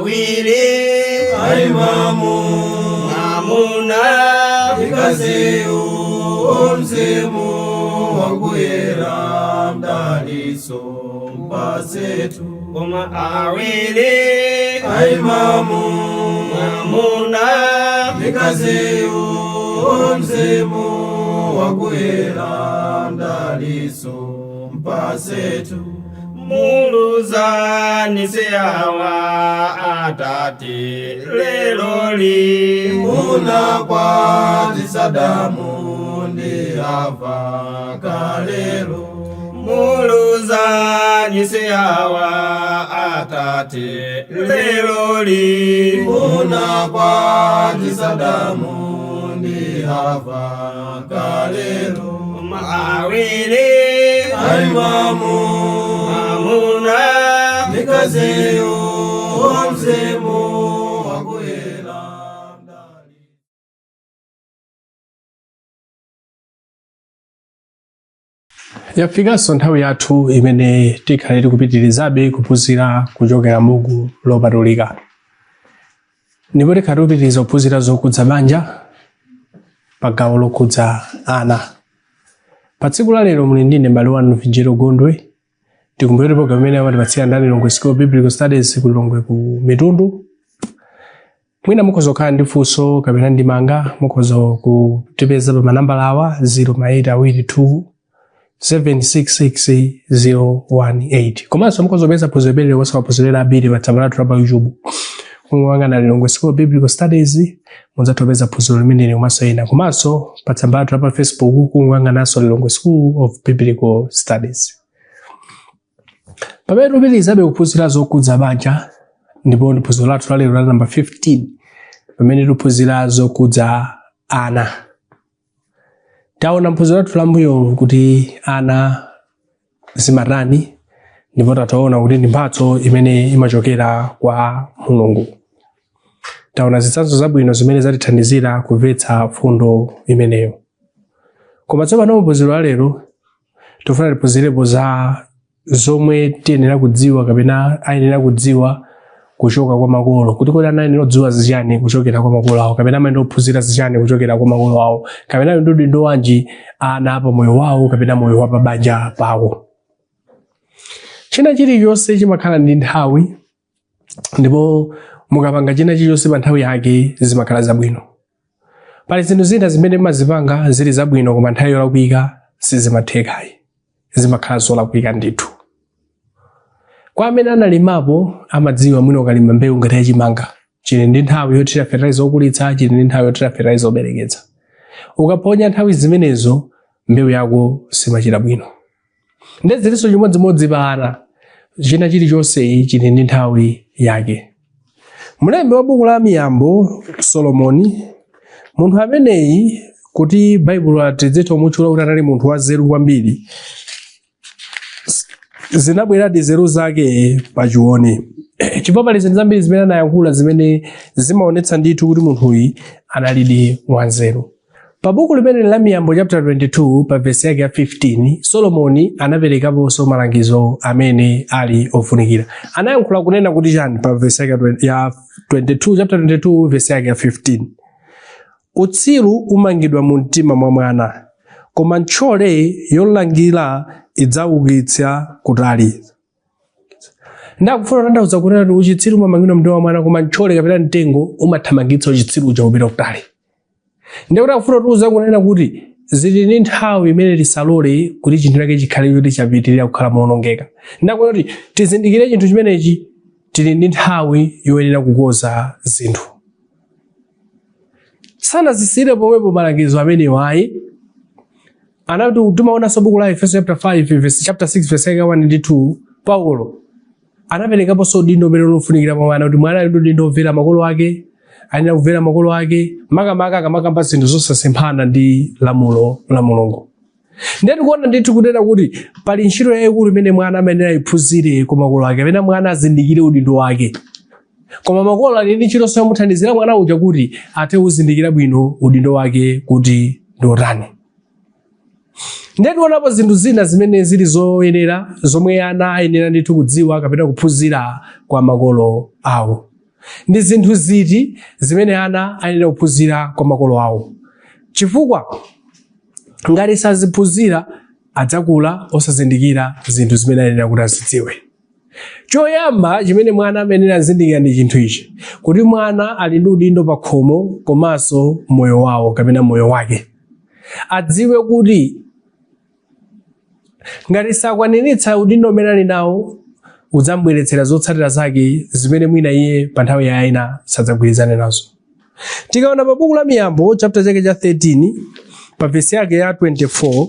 Awiri Aimamu mwamuna Mkaziyu mzimu wakuyera mdaliso mpasetu Koma awiri Aimamu mwamuna Mkaziyu mzimu wakuyera mdaliso mpasetu Muluzani awa atate leloli Munakwatisa Adamu ndi Hava kalelo Muluzani awa atate leloli Munakwatisa Adamu ndi Hava kalelo Awiri Aimamu mwamuna Mkaziyu mzimu wakuyera mdali Yafikanso nthawi yathu imene tikhale tikupitirizabe kuphunzira kuchokera m'buku lopatulika. Ndipo tikhale tikupitiriza kuphunzira zokhudza banja pa gawo lokhudza ana. Pa tsiku la lero muli ndine m'bale wanu Vijero Gondwe. Tikumbukire program imene amatipatsira ndi a Lilongwe School of Biblical Studies ku Lilongwe ku Mitundu. Mwina mukhoza kukhala ndi funso kapena ndemanga, mukhoza kutipeza pa manambala awa 0 ma 8 2 766 018. Komanso mukhoza kupeza phunziro limeneli komanso maphunziro ambiri pa tsamba lathu la pa YouTube. Kungoyang'ana Lilongwe School of Biblical Studies mudzatha kupeza phunziro limeneli komanso ena. Komanso pa tsamba lathu la pa Facebook kungoyang'ananso Lilongwe School of Biblical Studies. Pamene tikupitirizabe kuphunzira zokhudza banja, ndipo ndi phunziro lathu la lero la namba 15 pamene tikuphunzira zokhudza ana. Taona mphunziro lathu la mbuyo kuti ana zimatani, ndipo tataona kuti ndi mphatso imene imachokera kwa Mulungu. Taona zitsanzo zabwino zimene zatithandizira kumvetsa fundo imeneyo. Koma tsopano mphunziro la lero tifuna tiphunzirepo za zomwe tiyenera kudziwa kapena ayenera kudziwa kuchoka kwa makolo, kuti kodi ana ayenera kudziwa zichani kuchokera kwa makolo awo, kapena amayenera kuphunzira zichani kuchokera kwa makolo awo, kapena ali ndi udindo wanji ana pa moyo wawo kapena moyo wa pabanja pawo. China chilichonse chimakhala ndi nthawi, ndipo mukapanga china chilichonse pa nthawi yake zimakhala zabwino. Pali zinthu zina zimene mumazipanga zili zabwino, koma nthawi yolakwika sizimathekayi, zimakhala zolakwika ndithu. Kwa amene analimapo amadziwa, mwina ukalima mbewu ngati yachimanga, chili ndi nthawi yothira fertilizer okulitsa, chili ndi nthawi yothira fertilizer obereketsa. Ukaphonya nthawi zimenezo, mbewu yako simachita bwino. Ndiye zilinso chimodzimodzi pa ana, china chilichonse chili ndi nthawi yake. Mlembi wa buku la Miyambo, Solomoni, munthu ameneyi kuti Baibulo tidzitha kumutchula kuti anali munthu wanzeru kwambiri, zinabweradi nzeru zake pachione, chifukwa pali zinthu zambiri zimene anayankhula zimene zimaonetsa ndithu kuti munthuyi analidi wanzeru. Pa buku limene la Miyambo chapter 22 pa vesi yake ya 15, Solomoni anaperekaponso malangizo amene ali ofunikira. Anayankhula kunena kuti chani pa vesi yake ya 22, chapter 22 vesi yake ya 15? Utsiru umangidwa mu mtima mwa mwana, koma ntchole yolangira idzaukitsa kutali. Ndakufuna kutanthauza kunena kuti uchitsiru umamangidwa mtima wa mwana, koma ntchole kapena mtengo umathamangitsa uchitsiru uja kupita kutali. Ndikuti akufuna kutiuza kunena kuti zili ndi nthawi imene tisalole kuti chinthu chake chikhale choti chapitirira kukhala moonongeka. Ndakuona kuti tizindikire chinthu chimenechi, tili ndi nthawi yoyenera kukonza zinthu. Sanazisiyire pomwepo malangizo amenewa ayi. Anati timaonanso buku la Efeso chapter 5 verse, chapter 6 verse yake 1 ndi 2, Paulo anaperekaponso udindo umene ulofunikira mwa mwana, kuti mwana ali ndi udindo womvera makolo ake, ayenera kumvera makolo ake, makamaka akamakamba zinthu zosasemphana ndi lamulo la Mulungu. Ndiye tikuona ndithu kunena kuti pali ntchito yayikulu imene mwana amayenera ayiphunzire kwa makolo ake, kapena mwana azindikire udindo wake. Koma makolo ali ndi ntchito yomuthandizira mwana uja kuti athe kuzindikira bwino udindo wake kuti ndi otani. Ndiye tionapo zinthu zina zimene zili zoyenera zomwe ana ayenera ndithu kudziwa kapena kuphunzira kwa makolo awo. Ndi zinthu ziti zimene ana ayenera kuphunzira kwa makolo awo? Chifukwa ngati saziphunzira, adzakula osazindikira zinthu zimene ayenera kuti azidziwe. Choyamba chimene mwana amayenera azindikira ndi chinthu ichi, kuti mwana ali ndi udindo pa khomo komanso moyo wawo kapena moyo wake. Adziwe kuti ngati sakwaniritsa udindo umene ali nawo, udzambweretsera zotsatira zake zimene mwina iye pa nthawi ya ina sadzagwirizane nazo. Tikaona pa buku la Miyambo chapter chake cha 13 pa vesi yake ya 24,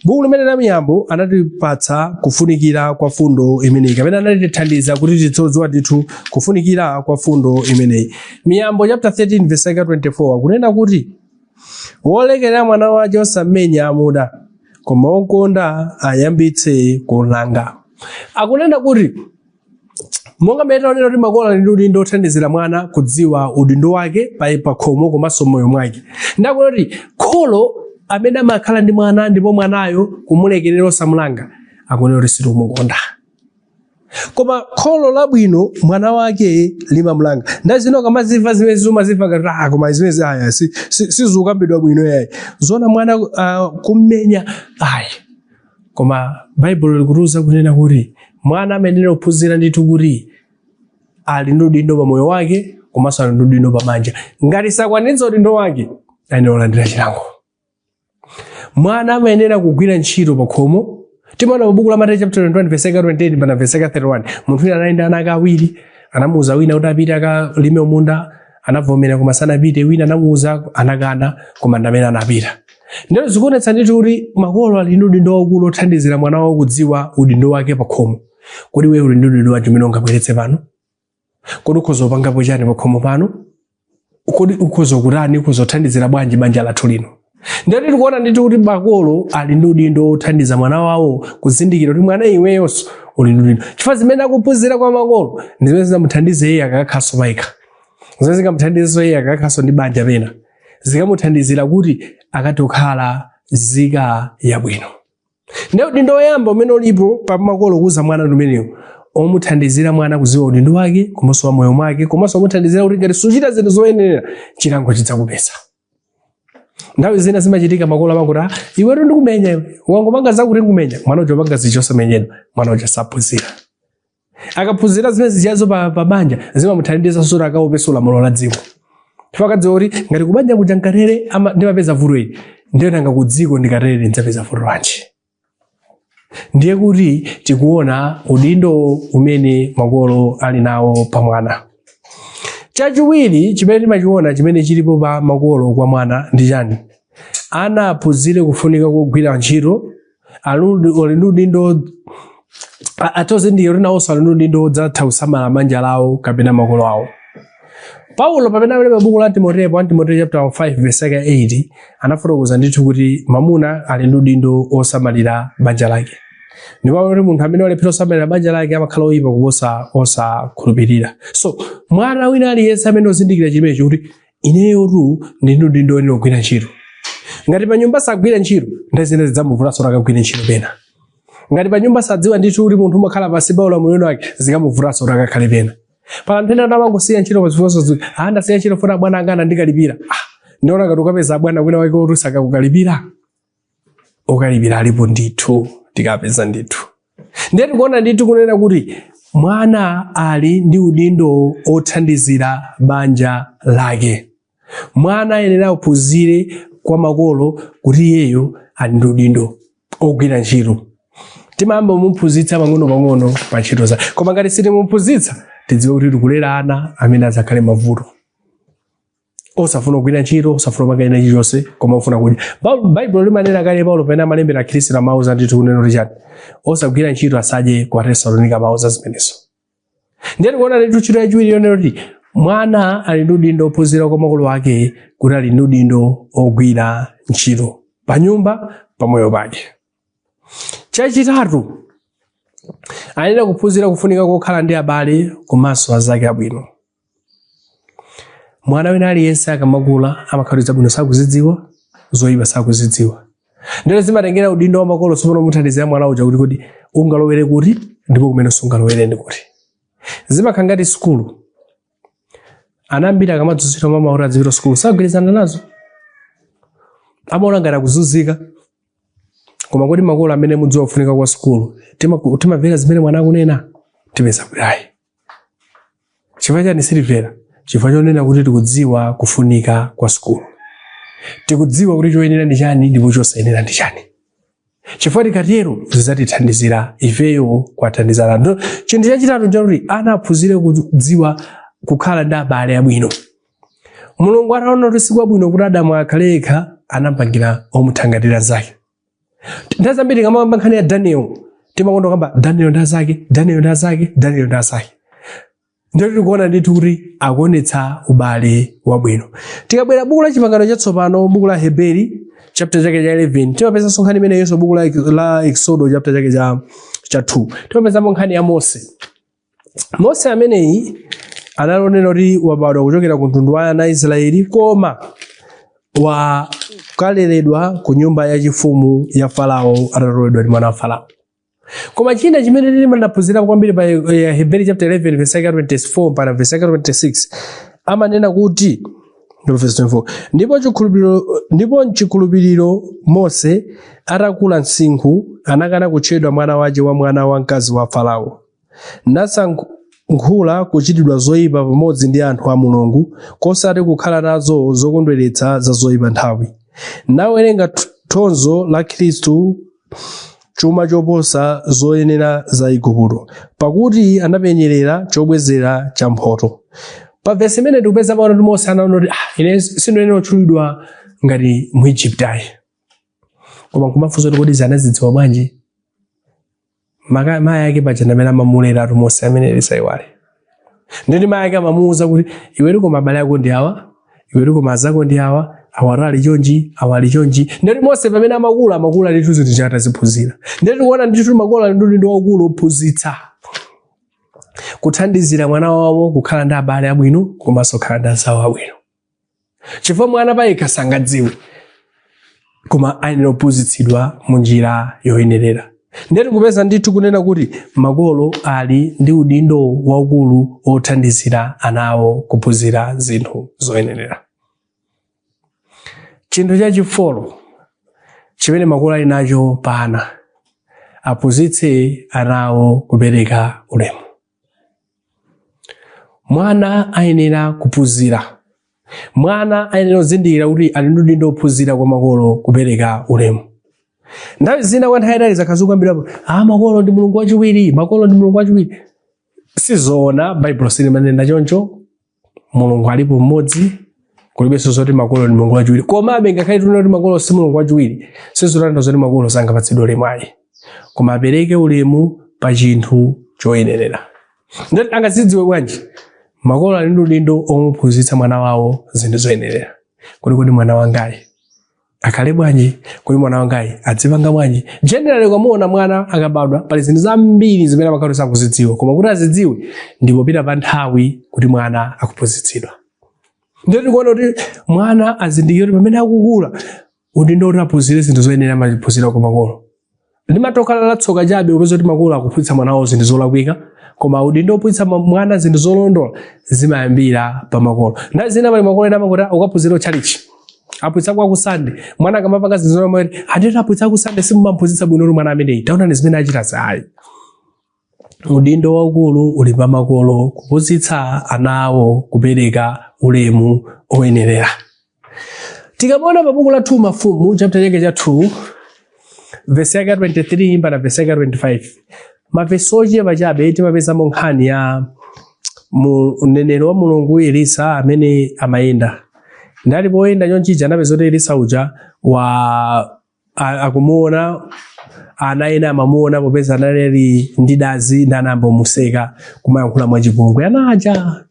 buku limene la Miyambo anatipatsa kufunikira kwa fundo imeneyi, kapena anatithandiza kuti tidziwe ndithu kufunikira kwa fundo imeneyi. Miyambo chapter 13 vesi yake ya 24 akunena kuti, wolekerera mwana wake osammenya amuda, koma wokonda ayambitse kulanga. Akunena kuti monga mmene taonera kuti makolo ali ndi udindo othandizira mwana kudziwa udindo wake pa khomo komanso moyo mwake, ndakuti kuti kholo amene amakhala ndi mwana ndipo mwanayo kumulekerera osamulanga, akunena kuti sitikumukonda. Koma kholo labwino mwana wake limamulanga. Ndazino ukamazimva zimene umazimva ngati, ah, koma zimene aya sizikukambidwa bwino yayi, zona mwana kummenya ayi. Koma Baibulo likutiuza kunena kuti mwana amayenera kuphunzira ndithu kuti ali ndi udindo pa moyo wake komanso ali ndi udindo pa banja. Ngati sakwaniritsa udindo wake, ayenera kulandira chilango. Mwana amayenera kugwira ntchito pa khomo. Timaona mu buku la Mateyu chapter 21 verse 28 mpaka verse 31, munthu wina anali ndi ana ake awiri. Anamuuza wina kuti apite akalime munda, anavomera koma sanapite. Wina anamuuza, anakana, koma ndi amene anapita. Ndero zikuonetsa ndithu kuti makolo ali ndi udindo waukulu othandizira mwana wawo kudziwa udindo wake pa khomo. Kodi iwe uli ndi udindo wanji umene ungabweretse pano? Kodi ukhoza kupangapo chani pa khomo pano? Kodi ukhoza kutani? Ukhoza kuthandizira bwanji banja lathu lino? Ndiye tikuona ndithu kuti makolo ali ndi udindo wothandiza mwana wawo kuzindikira kuti mwana iweyonso uli ndi udindo, chifukwa zimene akuphunzira kwa makolo ndi zimene zingamuthandize iye akakhalanso payekha, zimene zingamuthandizenso iye akakhalanso ndi banja pena, zikamuthandizira kuti akathe kukhala nzika yabwino. Ndiye udindo woyamba umene ulipo pa makolo kuuza mwana ndi umenewu, omuthandizira mwana kudziwa udindo wake komanso wa moyo mwake, komanso omuthandizira kuti ngati suchita zinthu zoyenera, chilango chidzakupeza. Nthawi zina zimachitika makolo amakuti, "Ah, iwetu ndikumenya iwe, ukangopanga zakuti ndikumenya." Mwana uja upanga zija osamenyedwa, mwana uja saphunzira. Akaphunzira zimene zijazo pa banja, zimamuthandiza kuti akaopenso lamulo la dziko, chifukwa akadziwa kuti ngati kubanja kuja nkatere ndimapeza vuto ili, ndiye nanga ku dziko ndikatere ndidzapeza vuto lanji? Ndiye kuti tikuona udindo umene makolo ali nawo pa mwana. Chachiwiri chimene timachiona chimene chilipo pa makolo kwa mwana ndi chani? Ana aphunzire kufunika kogwira ntchito. Ali ndi udindo, atozindikira kuti nawonso ali ndi udindo wodzatha kusamala banja lawo kapena makolo awo. Paulo pamene amalemba buku la Timoteyo, 1 Timoteyo chapter 5 verse yake 8, anafotokoza ndithu kuti mamuna ali ndi udindo osamalira banja lake, ndipo kuti munthu amene walephera osamalira banja lake amakhala oyipa kuposa osakhulupirira. So mwana wina aliyense amene ozindikira chimenechi kuti ineyotu ndi ndi udindo woyenera kugwira ntchito, ngati pa nyumba sagwira ntchito, nthawi zina zidzamuvutanso kuti akagwire ntchito pena. Ngati pa nyumba sadziwa ndithu kuti munthu umakhala pansi pa ulamuliro wake, zikamuvutanso kuti akakhale pena. Pala anthu ena amangosiya ntchito pa zifukwa zozi, ah, ndasiya ntchito funa bwana anga anandikalipira. Ah, ndiona ngati ukapeza bwana wina wake woti sakakukalipira. Okalipira alipo ndithu, tikapeza ndithu. Ndiye tikuona ndithu kunena kuti mwana ali ndi udindo othandizira banja lake. Mwana ayenera aphunzire kwa makolo kuti iyeyo ali ndi udindo ogwira ntchito. Timayamba kumuphunzitsa pang'ono-pang'ono pa ntchito zake, koma ngati sitimuphunzitsa, tidziwe kuti tikulera ana amene adzakhale mavuto, osafuna kugwira ntchito, osafuna kupanga china chilichonse, koma ofuna kudya. Baibulo limanena kale, Paulo pamene amalembera Akhristu amauza ndithu kunena kuti chani? Osagwira ntchito asadye. Kwa Tesalonika amauza zimenezo. Ndiye tikuona ndithu ntchito yachiwiri yonena kuti mwana ali ndi udindo ophunzira kwa makolo ake kuti ali ndi udindo ogwira ntchito pa nyumba, pamoyo pake. Chachitatu, ayenera kuphunzira kufunika kokhala ndi abale komanso anzake abwino. Mwana wina aliyense akamakula amakhala kuti zabwino sakuzidziwa, zoyipa sakuzidziwa. Ndiye zimatengera udindo wa makolo tsopano muthandizira mwana uja kuti kodi ungalowere kuti ndipo kumene sungalowere ndi kuti. Zimakhala ngati sukulu. Ana ambiri akamadzudzulidwa mama kuti adzipita sukulu sagwirizana nazo, amaona ngati akuzunzika. Koma kodi makolo amene mudziwa kufunika kwa sukulu timamvera zimene mwana akunena? Tipeza kuti ayi. Chifukwa chani sitimvera? Chifukwa chonena kuti tikudziwa kufunika kwa sukulu, tikudziwa kuti choyenera ndi chani ndipo chosayenera ndi chani. Chifukwa tikatero zidzatithandizira ifeyo kuwathandizana. Chinthu chachitatu nchakuti ana aphunzire kudziwa kukhala ndi abale abwino. Mulungu ataona kuti sikwabwino kuti Adamu akhale yekha, anampangira omuthangatira zake. Nthawi zambiri tikamakamba nkhani ya Daniel timakonda kukamba Daniel ndi azake, Daniel ndi azake, Daniel ndi azake. Ndiye tikuona ndithu kuti akuonetsa ubale wabwino. Tikabwera buku la Chipangano Chatsopano, buku la Heberi chapter chake cha 11, timapezanso nkhani imeneyonso. Buku la Exodo chapter chake cha 2, timapezamo nkhani ya Mose. Mose ameneyi analonena kuti wabadwa kuchokera ku mtundu wa ana a Israeli, koma wakaleredwa ku nyumba yachifumu ya Farao, atatoledwa ndi mwana wa Farao. Koma china chimene timaphunzira kwambiri pa Heberi chapter 11 verse yake 24 mpaka verse yake 26, amanena kuti, ndipo verse 24, ndipo mchikhulupiriro Mose atakula msinkhu anakana kutchedwa mwana wace wa mwana wa mkazi wa Farao, nasankhula kuchitidwa zoyipa pamodzi ndi anthu a Mulungu, kosati kukhala nazo zokondweretsa za zoyipa nthawi, nawerenga thonzo la Khristu chuma choposa zoyenera za Igupto, pakuti anapenyerera chobwezera cha mphoto. Pa vesi imene tikupeza pano kuti Mose anaona kuti ine sindiyenera kutchulidwa ngati Mwiguptayi. Koma nkumafunsa kuti kodi anazidziwa bwanji? Mayi ake paja ndamene amamuleratu Mose amene tisaiwale. Nditi mayi ake amamuwuza kuti iwetu koma abale ako ndi awa, iwetu koma azako ndi awa, awa ali chonchi, awa ali chonchi. Nditi Mose pamene amakula, amakula ndithu zinthu chataziphunzira. Nditi kuona ndithu makolo ali ndi waukulu ophunzitsa, kuthandizira mwana wawo kukhala ndi abale abwino komanso kukhala ndi anzawo abwino, chifukwa mwana payekha sangadziwe, koma ayenera kuphunzitsidwa mu njira yoyenerera. Ndeti kupeza ndithu kunena kuti makolo ali ndi udindo waukulu othandizira ana awo kuphunzira zinthu zoyenerera. Chinthu chachifolo chimene makolo ali nacho pa ana, aphunzitse ana awo kupereka ulemu. Mwana ayenera kuphunzira, mwana ayenera kuzindikira kuti ali ndi udindo wophunzira kwa makolo kupereka ulemu. Nthawi zina kwa nthawi itali zakhala zikukambidwapo, makolo ndi mulungu wachiwiri, makolo ndi mulungu wachiwiri. Sizoona, Baibulo silimanena choncho. Mulungu alipo mmodzi, kulibenso zoti makolo ndi mulungu wachiwiri. Komabe ngakhale tinena kuti makolo si mulungu wachiwiri, sizotanthauza zoti makolo sangapatsidwe ulemu ayi, koma apereke ulemu pa chinthu choyenerera. Ndati angazidziwe bwanji? Makolo ali ndi udindo omuphunzitsa mwana wawo zinthu zoyenerera. Kodi mwana wangayi akhale bwanji? Kodi mwana wangayi adzipanga bwanji? Generally ukamuona mwana akabadwa, pali zinthu zambiri zimene amakhala sakuzidziwa, koma kuti azidziwe ndipo pita pa nthawi kuti mwana akuphunzitsidwa. Ndiye tikuona kuti mwana azindikire kuti pamene akukula, udindo kuti aphunzire zinthu zoyenera amaphunzira kwa makolo. Limatokhala latsoka chabe upeza kuti makolo akuphunzitsa mwana wawo zinthu zolakwika, koma udindo wophunzitsa mwana zinthu zolondola zimayambira pa makolo. Nthawi zina pali makolo ena amangoti ukaphunzira tchalichi, aphunzitsa kwa kusande. Mwana akamapanga zinthu zolondola, anditi aphunzitsa kusande, simumaphunzitsa bwino mwana ameneyi, taonani zimene achita. Zayi, udindo waukulu uli pa makolo kuphunzitsa ana awo kupereka ulemu oyenerera. Tikamaona pa buku la 2 Mafumu chapter chake cha 2 verse yake 23 mpaka verse yake 25, mavesi ochepa chabe, timapezamo nkhani ya mneneri wa Mulungu Elisa amene amayenda. Ndali poyenda chonchija, anapeza kuti Elisa uja wa akumuona, ana ena amamuona, popeza anali ndi dazi, ndi anayamba kumuseka, kumayankhula mwachipongwe ana aja.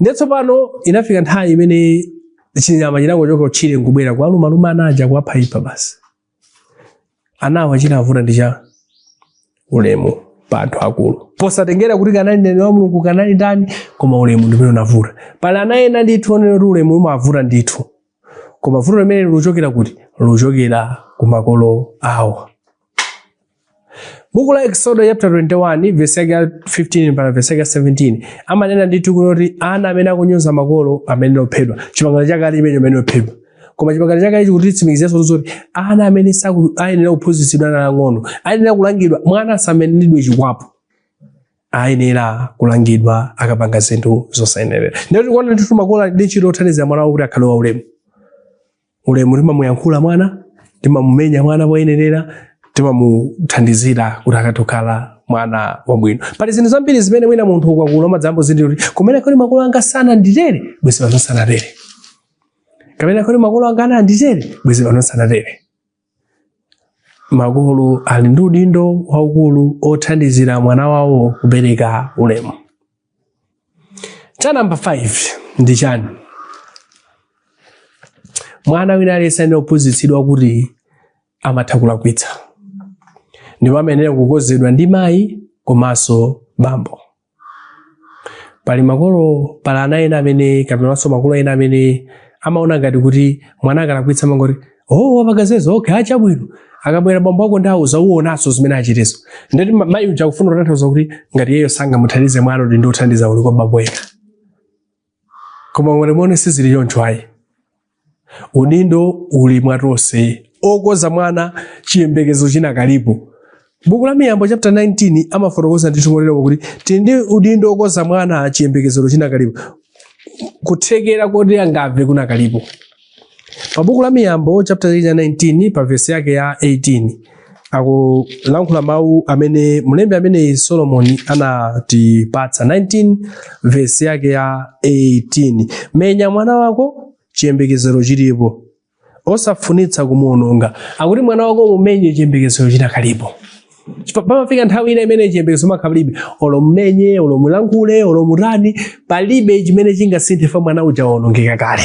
Ndiye tsopano inafika nthawi imene chinyama chinangochoka kutchire nkubwera kuwalumaluma ana aja, kuwaphayipha basi. Anawo chinavuta ndi cha ulemu pa anthu akulu, posatengera kuti kanali mneneri wa Mulungu, kanali ndani, koma ulemu ndi umene unavuta. Pali ana ena ndithu onena kuti ulemu umavuta ndithu, koma vuto limene luchokera kuti? Luchokera ku makolo awo. Buku la Exodo chapter 21 verse yake ya 15 mpaka verse yake ya 17 amanena ndithu kuti ana amene akunyoza makolo amayenera kuphedwa. Chipangano chakale chimene amayenera kuphedwa. Koma chipangano chakale chikutitsimikiziranso zoti ana amene saku ayenera kuphunzitsidwa ali ang'ono, ayenera kulangidwa. Mwana asamenyedwe chikwapu. Ayenera kulangidwa akapanga zinthu zosayenerera. Ndiye tikuona ndithu makolo ali ndi ntchito yothandizira mwana wawo kuti akhale waulemu. Ulemu timamuyankhula mwana, timamumenya mwana poyenerera, timamuthandizira kuti akathe kukhala mwana wabwino. Pali zinthu zambiri zimene mwina munthu ukakula umadzangozindikira kuti kumene kuli makolo anga sananditere, bwezi pano sanatere. Kapena kuli makolo anga ananditere, bwezi pano sanatere. Makolo ali ndi udindo waukulu othandizira mwana wawo kupereka ulemu. Cha namba 5 ndi chani? Mwana wina aliyense ayenera kuphunzitsidwa kuti amatha kulakwitsa ndipo amayenera kukonzedwa ndi mayi komanso bambo. Pali makolo, pali ana ena amene kapenanso makolo ena amene amaona ngati kuti mwana akalakwitsa amangoti oh wapanga zimenezo okay achabwino akabwera bambo ako ndiwauza uwonanso zimene achitezo. Ndeti mayi uja akufuna kutanthauza kuti ngati iyeyo sangamuthandize mwana kuti ndi othandiza uli kwa bambo yekha. Koma ngati muone sizili choncho ayi. Udindo uli mwa tonse okoza mwana chiyembekezo chinakalipo. Buku la Miyambo chapter 19 amafotokoza ndithu motero kuti tili ndi udindo okoza mwana chiyembekezero chinakalipo, kuthekera koti angamve kunakalipo. Pa buku la Miyambo chapter 19 pa vesi yake ya 18 akulankhula mawu amene mlembi amene Solomoni anatipatsa. 19 vesi yake ya 18, menya mwana wako chiyembekezero chilipo, osafunitsa kumuononga. Akuti mwana wako mumenye chiyembekezero chinakalipo. Chifukwa pamafika nthawi ina imene chiyembekezo makhala palibe, olo mmenye olo mulankhule olo mutani, palibe chimene chingasinthe fa mwana uja waonongeka kale.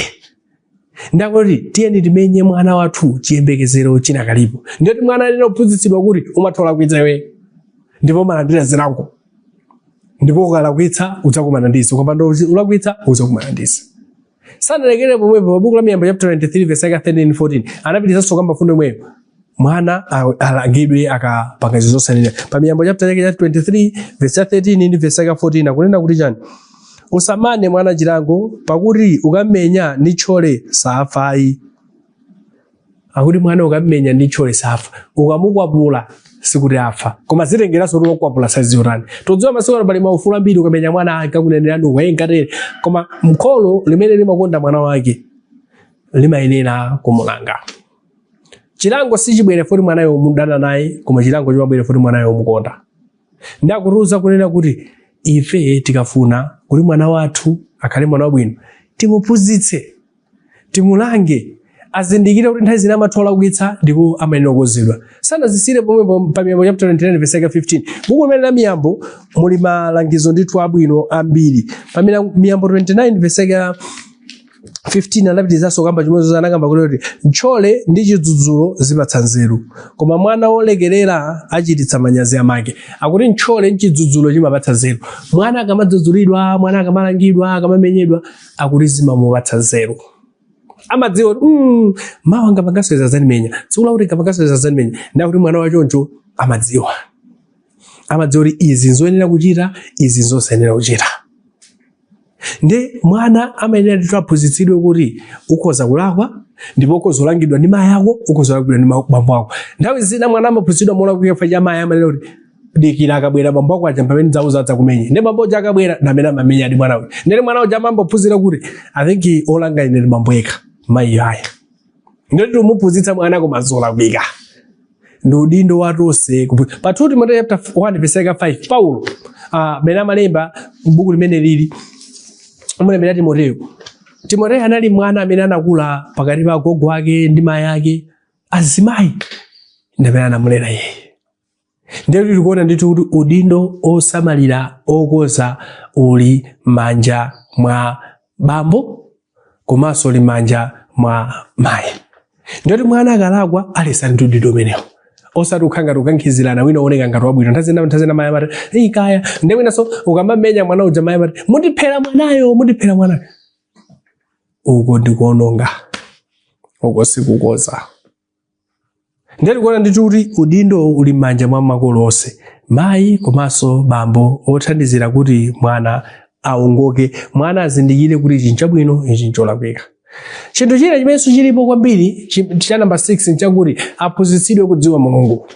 Ndakuti tiyeni timenye mwana wathu chiyembekezero chinakalipo. Ndiyoti mwana ayenera kuphunzitsidwa kuti umatha kulakwitsa iwe ndipo umalandira zilango, ndipo ukalakwitsa udzakumana ndi izi, ukapanda ulakwitsa udzakumana ndi izi. Sanalekere pomwepo, pa buku la Miyambo chapter 23 verse yake 13 14 anapitizanso kamba fundo imweyo, mwana alangidwe akapanga zinthu zosayenera. Pa Miyambo chapter chake cha 23 verse ya 13 ndi verse yake 14 akunena kuti chani? Usamane mwana chilango, pakuti ukammenya ndi tchole safayi. Akuti mwana ukammenya ndi tchole safa, ukamukwapula sikuti afa, koma zitengeranso kuti wakwapula saizi yotani. Todziwa masiku ano pali maufulu ambiri, ukamenya mwana ankakunenerani ukayenkatere, koma mkholo limene limakonda mwana wake limayenera kumulanga. Chilango sichibwere foti mwanayo umudana naye, koma chilango chimabwere foti mwanayo umukonda. Ndakutiuza kunena kuti ife tikafuna kuti mwana wathu akhale mwana wabwino, timuphunzitse, timulange, azindikire kuti nthawi zina amatha kulakwitsa ndipo amayenera kukonzedwa. Sanazisiyire pomwepo pa Miyambo chapter 29 verse yake 15. Buku limene la Miyambo muli malangizo ndithu abwino ambiri. Pa Miyambo 29 verse yake 15 anapitizanso kamba chimodzi, anakamba kuti ntchole ndi chidzudzulo zipatsa nzeru, koma mwana wolekerera achititsa manyazi amake. Akuti ntchole ndi chidzudzulo chimapatsa nzeru. Mwana akamadzudzulidwa, mwana akamalangidwa, akamamenyedwa, akuti zimamupatsa nzeru. Amadziwa kuti mawa ngapanganso izi adzandimenya, tsiku lakuti ngapanganso izi adzandimenya. Ndakuti mwana wachoncho amadziwa, amadziwa kuti izi nzoyenera kuchita, izi nzosayenera kuchita. Ndi mwana amayenera ndithu aphunzitsidwe kuti ukhoza kulakwa ndipo ukhoza kulangidwa ndi mayi ako, ukhoza kulangidwa ndi bambo ako. Nthawi zina mwana amaphunzitsidwa molakwika chifukwa cha mayi amanena kuti dikira akabwera bambo ako aja pamene dzauza adzakumenye. Ndi bambo uja akabwera ndi amene amamenya ndi mwana uja. Ndi mwana uja amambophunzira kuti I think olanga ine ndi bambo yekha, mayi aya. Ndoti tumuphunzitsa mwana koma zolakwika. Ndi udindo wa tonse pa 2 Timoteyo chapter 1 verse yake 5 Paulo amene amalemba m'buku limene lili amulembera Timoteyo. Timoteyo anali mwana amene anakula pakati pa agogo ake ndi mayi ake, azimayi ndi amene anamulera iye. Ndiye tikuona ndithu kuti udindo osamalira okoza uli manja mwa bambo komanso uli manja mwa mayi. Ndiyoti mwana akalakwa alesa ndi udindo umenewo, osati ukhala ngati ukankhizirana wina uoneka ngati wabwino. Nthawi zina mayi amati eyi kaya, ndiye winanso ukamamenya mwana uja mayi amati mundiphera mwanayo, mundiphera mwanayo. Uko ndikuononga, uko sikukoza. Ndiye tikuona ndithu kuti udindo uli m'manja mwa makolo onse, mayi komanso bambo, othandizira kuti mwana aongoke, mwana azindikire kuti ichi nchabwino, ichi ncholakwika. Chinthu china chimenenso chilipo kwambiri cha namba 6 nchakuti aphunzitsidwe kudziwa Mulungu.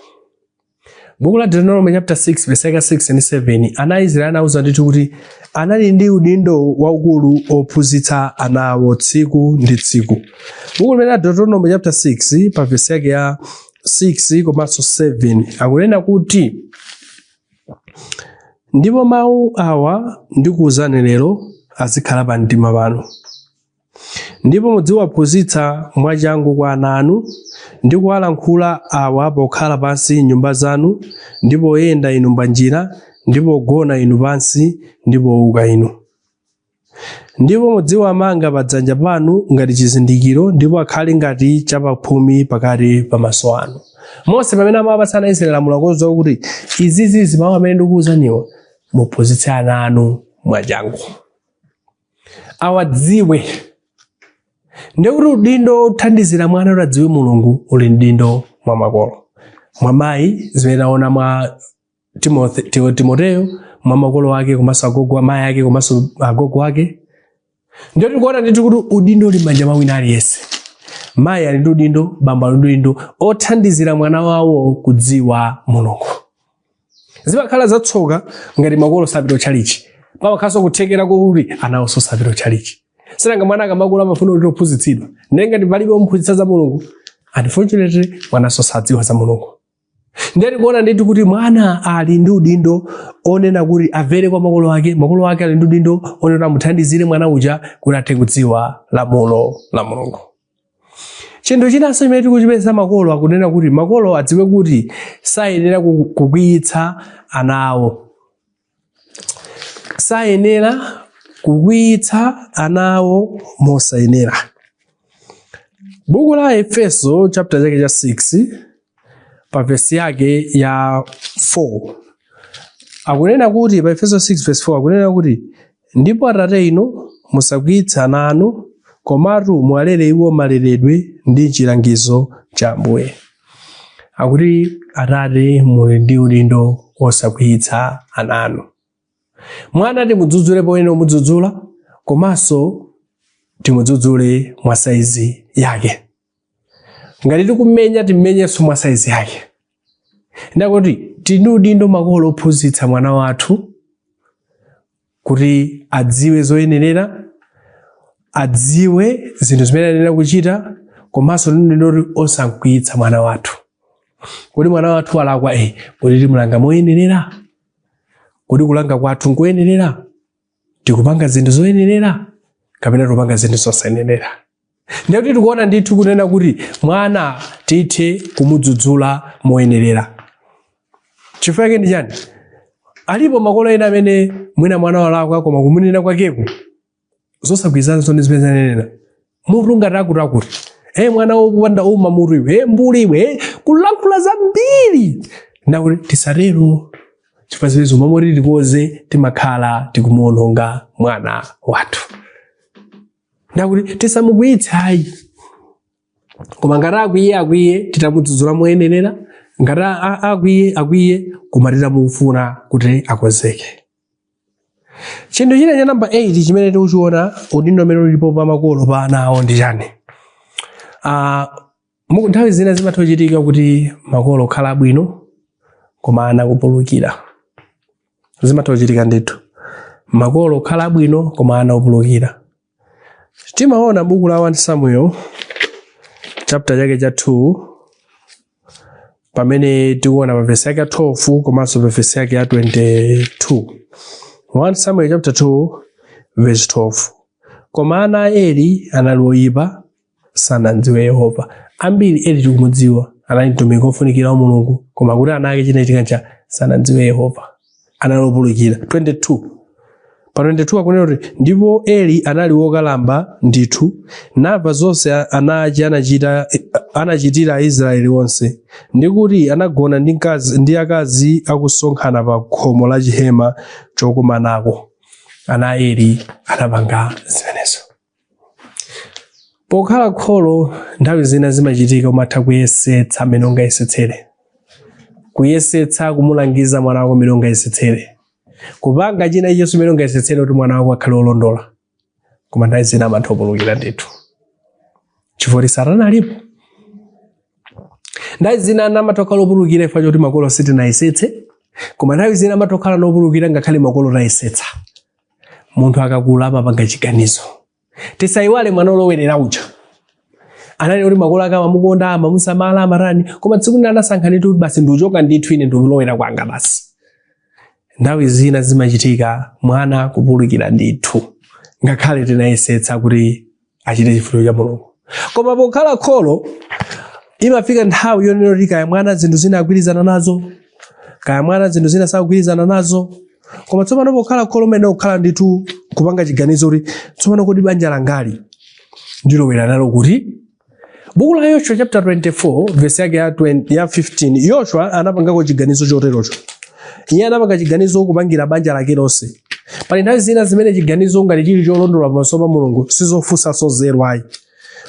Buku la Deuteronomy chapter 6 verse yake 6 and 7, ana a Israeli anauza ndithu kuti anali ndi udindo waukulu ophunzitsa ana awo tsiku ndi tsiku. Buku limene la Deuteronomy chapter 6 pa verse yake ya 6 komanso 7 akunena kuti, ndipo mawu awa ndikuwuzani lero azikhala pa mtima panu, ndipo mudziwaphunzitsa mwachangu kwa ana anu, ndi kuwalankhula awa pokhala pansi m'nyumba zanu, ndi poyenda inu panjira, ndi pogona inu pansi, ndi powuka inu. Ndipo mudziwamanga padzanja panu ngati chizindikiro, ndipo akhale ngati chapaphumi pakati pa maso anu. Mose pamene amawapatsa ana a Israeli lamulo akuwauza kuti izizi mawu amene ndikuwuzaniwa muphunzitse ana anu mwachangu, awadziwe. Ndiye kuti udindo othandizira mwana kuti adziwe Mulungu uli mdindo mwa makolo, mwa mayi, zimene taona mwa Timoteyo, mwa makolo ake komanso agogo, amayi ake komanso agogo ake. Ndiye tikuona ndithu kuti udindo uli m'manja mwa wina aliyense. Mayi ali ndi udindo, bambo ali ndi udindo othandizira mwana wawo kudziwa Mulungu. Zimakhala zatsoka ngati makolo sapita kutchalichi, pamakhalanso kuthekera kuti anawonso sapita kutchalichi. Sinanga mwana akamakula amafuna kuti ophunzitsidwa, ndiye ngati palibe omuphunzitsa za Mulungu, unfortunately mwananso sadziwa za Mulungu. Ndiye tikuona ndithu kuti mwana ali ndi udindo onena kuti amvere kwa makolo ake, makolo ake ali ndi udindo onena kuti amuthandizire mwana uja kuti athe kudziwa lamulo la Mulungu. Chinthu chinanso chimene tikuchipeza, makolo akunena kuti makolo adziwe kuti sayenera kukwiyitsa ana awo, sayenera kukwiyitsa ana awo mosayenera. Buku la Efeso chapter chake cha 6 pa vesi yake ya 4 akunena kuti, pa Efeso 6 verse 4 akunena kuti, ndipo atate inu, musakwiyitse ana anu, komatu muwalere iwo maleredwe ndi chilangizo cha Ambuye. Akuti atate muli ndi udindo wosakwiyitsa ana anu. Mwana timudzudzule poyenera kumudzudzula, komanso timudzudzule mwa saizi yake. Ngati tikumenya, timmenyenso mwa saizi yake. Ndakuti tili ndi udindo makolo ophunzitsa mwana wathu kuti adziwe zoyenerera, adziwe zinthu zimene ayenera kuchita, komanso ndi udindo kuti osamkwiyitsa mwana wathu. Kodi mwana wathu alakwa? Kodi timulanga moyenerera? Kodi kulanga kwathu nkoyenerera? Tikupanga zinthu zoyenerera kapena tikupanga zinthu zosayenerera? Ndiye kuti tikuona ndithu kunena kuti mwana tithe kumudzudzula moyenerera. Chifukwa chake ndi chani? Alipo makolo ena amene mwina mwana walakwa, koma kumunena kwakeko zosagwirizananso ndi zimene zanenera. Mutu ngati akuti akuti, mwana wopanda uma mutu iwe, mbuli iwe, kulankhula zambiri. Ndakuti tisatero, chifukwa zimenezo mamoti tikoze timakhala tikumuononga mwana wathu. Ndakuti tisamukwiyitse ayi, koma ngati akwiye, akwiye titamudzudzula moyenerera. Ngati akwiye, akwiye koma titamufuna kuti akonzeke. Chinthu china cha namba 8 chimene tikuchiona, udindo umene ulipo pa makolo pa ana awo ndi chani? Nthawi zina zimatha kuchitika kuti makolo kukhala abwino koma ana kupulukira. Zimatha kuchitika ndithu, makolo kukhala abwino koma ana opulukira. Timaona buku la 1 Samuel chapter chake cha 2, pamene tikuona pa verse yake ya 12 komanso pa verse yake ya 22. 1 Samuel chapter 2 verse 12: koma ana a Eli anali oyipa, sanamdziwe Yehova. Ambiri Eli tikumudziwa, anali mtumiki wofunikira wa Mulungu, koma kuti ana ake chinachitika ncha sanamdziwe Yehova, anali opulukira. 22, pa 22 akunena kuti, ndipo Eli anali wokalamba ndithu, namva zonse ana ache anachitira Aisraeli onse, ndi kuti anagona ndi akazi akusonkhana pa khomo la chihema chokumanako. Ana a Eli anapanga zimenezo. Pokhala kholo, nthawi zina zimachitika umatha kuyesetsa mmene ungayesetsere, kuyesetsa kumulangiza mwana wako mmene ungayesetsere, kupanga china chilichonse mmene ungayesetsere kuti mwana wako akhale wolondola, koma nthawi zina amatha kupulukira ndithu, chifukwa kuti Satana alipo. Nthawi zina ana amatha kukhala opulukira chifukwa choti makolo sitinayesetse, koma nthawi zina amatha kukhala opulukira ngakhale makolo tayesetsa. Munthu akakula amapanga chiganizo. Tisayiwale mwana olowerera uja, anali kuti makolo ake amamukonda, amamusamala, amatani, koma tsiku lina anasankha ndithu kuti basi, ndikuchoka ndithu, ine ndikulowera kwanga basi. Nthawi zina zimachitika mwana kupulukira ndithu ngakhale tinayesetsa kuti achite chifuniro cha Mulungu. Koma pokhala kholo, imafika nthawi yonena kuti kaya mwana zinthu zina agwirizana nazo, kaya mwana zinthu zina sakugwirizana nazo, koma tsopano pokhala kholo umene kukhala ndithu kupanga chiganizo kuti tsopano kodi banja langali ndilowera nalo kuti? Buku la Yoshua chapter 24 verse yake ya, 20, ya 15, Yoshua anapangako chiganizo choterocho. Iye anapanga chiganizo kupangira banja lake lonse. Pali nthawi zina zimene chiganizo ngati chili cholondola pamaso pa Mulungu, sizofunsanso nzeru ayi,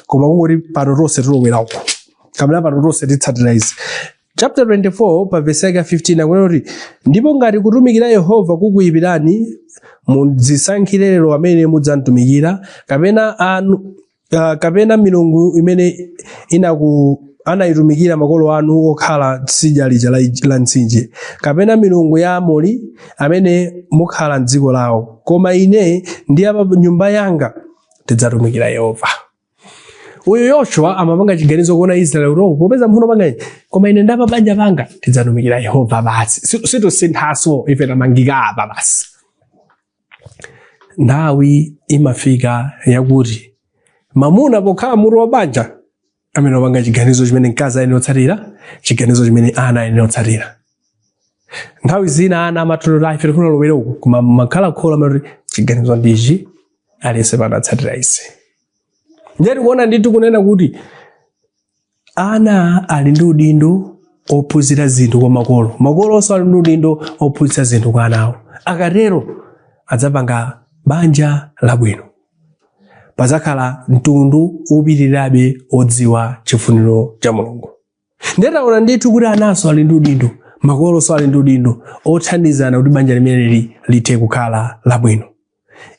koma kungoti pano tonse tilowera uku kapena pano tonse titsatira izi. Chapter 24 pa verse yake ya 15 akunena kuti, "Ndipo ngati kutumikira Yehova kukuyipirani, mudzisankhire lero amene mudzamtumikira, kapena anu kapena milungu imene anayitumikira makolo anu okhala tsidya lija la mtsinje, kapena milungu ya Amori amene mukhala mdziko lawo. Koma ine ndi apa nyumba yanga tidzatumikira Yehova." Uyu Yoshua amapanga chiganizo kuona Israeli kuti, "Oh, popeza mphuno panga, koma ine ndapa banja panga tidzatumikira Yehova basi. Situsinthaso ife, tamangika apa basi." Nthawi imafika yakuti mamuna pokhala mutu wa banja amene wapanga chiganizo chimene mkazi ayenera kutsatira, chiganizo chimene ana ayenera kutsatira. Nthawi zina ana amatolera, "Ife tikufuna lowera uku," koma makhala kholo amene kuti chiganizo ndichi, aliyense pano atsatira izi. Ndiye tikuona ndithu kunena kuti ana ali ndi udindo ophunzira zinthu kwa makolo, makolonso ali ndi udindo ophunzitsa zinthu kwa ana awo. Akatero adzapanga banja labwino, padzakhala mtundu upitirirabe odziwa chifuniro cha Mulungu. Ndiye taona ndithu kuti ananso ali ndi udindo, makolonso ali ndi udindo othandizana kuti banja limeneli lithe kukhala labwino.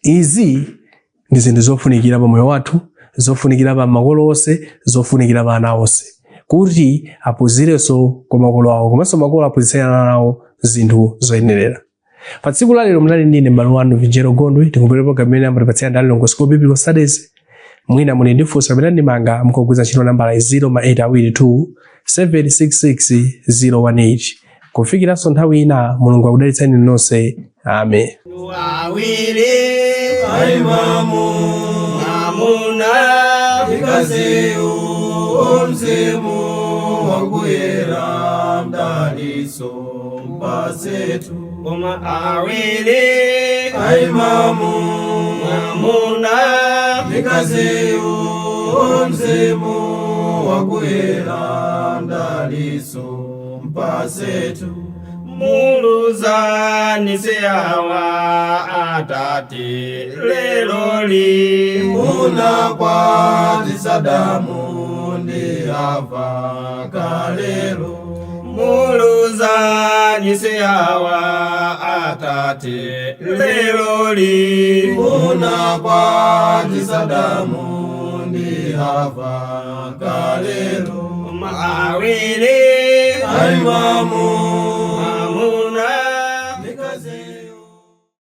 Izi ndi zinthu zofunikira pa moyo wathu, zofunikira pa makolo onse, zofunikira pa ana onse, kuti aphunzirenso kwa makolo awo, komanso makolo aphunzitse ana awo zinthu zoyenerera. Pa tsiku la lero munali ndine m'bale wanu Vinjero Gondwe. Tikupera program imene amatipatsira ndi Lilongwe School Biblical Studies. Mwina muli ndi funso kapena ndemanga, mukugwiritsa ntchito nambala 0 ma 8 awiri 2 766 018. Kufikiranso nthawi ina, Mulungu akudalitseni nonse. Amen. Awiri Aimamu mwamuna Mkaziyu mzimu wakuyera mdaliso mpasetu. Koma awiri Aimamu mwamuna Mkaziyu mzimu wakuyera mdaliso mpasetu. Muluzani siyawa atate leloli. Munakwatisa Adamu ndi Hava kalelo. Muluzani siyawa atate leloli. Munakwatisa Adamu ndi Hava kalelo. Awiri Aimamu.